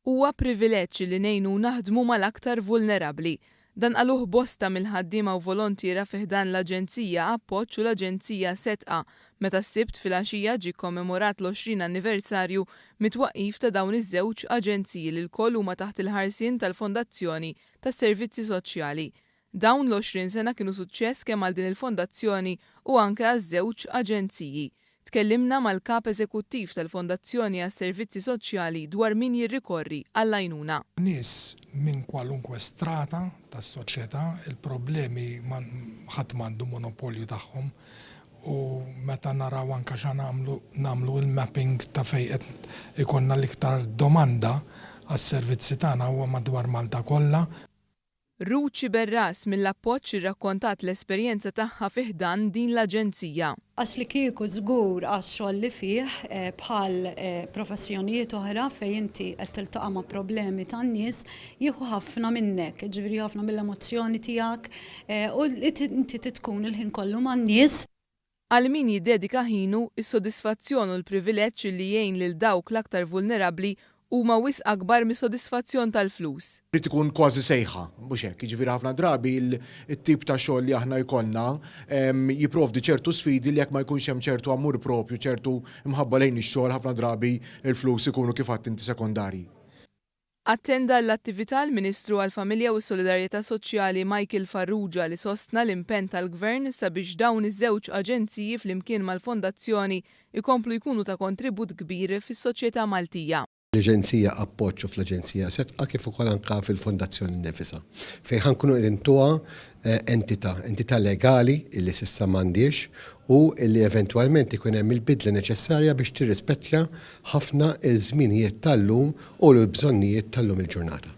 Huwa privileġġ li ngħinu u naħdmu mal-aktar vulnerabbli. Dan qaluh bosta mill-ħaddiema u volontiera fi ħdan l-Aġenzija Appoġġ u l-Aġenzija Sedqa meta s-Sibt filgħaxija ġie kkommemorat l-20 anniversarju mit-twaqqif ta' dawn iż-żewġ aġenziji li lkoll huma taħt il-ħarsien tal-Fondazzjoni tas-Servizzi Soċjali. Dawn l-20 sena kienu suċċess kemm għal din il-fondazzjoni u anke għaż-żewġ aġenziji. Tkellimna mal-Kap Eżekuttiv tal-Fondazzjoni għas-Servizzi Soċjali dwar min jirrikorri għall-għajnuna. Nies minn kwalunkwe strata tas-soċjetà, il-problemi ħadd m'għandu monopolju tagħhom u meta naraw anke x'ha nagħmlu, nagħmlu il-mapping ta' fejn qed ikollna l-iktar domanda għas-servizzi tagħna huwa madwar Malta kollha. Ruth Sciberras mill-Appoġġ irrakkontat l-esperjenza tagħha fi ħdan din l-aġenzija. Għax li kieku żgur għax-xogħol li fih, bħal professjonijiet oħra fejn inti qed tiltaqa' ma' problemi tan-nies, jieħu ħafna minnek, jiġifieri jieħu ħafna mill-emozzjoni tiegħek u inti trid tkun il-ħin kollu man-nies. Għal min jiddedika ħinu, is-sodisfazzjon u l-privileġġ li jgħin lil dawk l-aktar vulnerabbli huma wisq akbar mis-sodisfazzjon tal-flus. Irid ikun kważi sejħa, mhux hekk? Jiġifieri ħafna drabi t-tip ta' xogħol li aħna jkollna jipprovdi ċertu sfidi li jekk ma jkunx hemm ċertu amur propju, ċertu mħabba lejn ix-xogħol, ħafna drabi l-flus ikunu kif għedt inti sekondarji. Attenda għall-attività l-Ministru għall-Familja u s-Solidarjetà Soċjali Michael Farrugia li sostna l-impenn tal-Gvern sabiex dawn iż-żewġ aġenziji flimkien mal-Fondazzjoni jkomplu jkunu ta' kontribut kbir fis-soċjetà Maltija. L-Aġenzija Appoġġ u fl-Aġenzija Sedqa kif ukoll anke fil-Fondazzjoni nnifisha fejn ħa nkunu qegħdin ntuha entità, entità legali illi s'issa m'għandhiex u illi eventwalment ikun hemm il-bidla neċessarja biex tirrispettja ħafna ż-żminijiet tal-lum u l-bżonnijiet tal-lum il-ġurnata.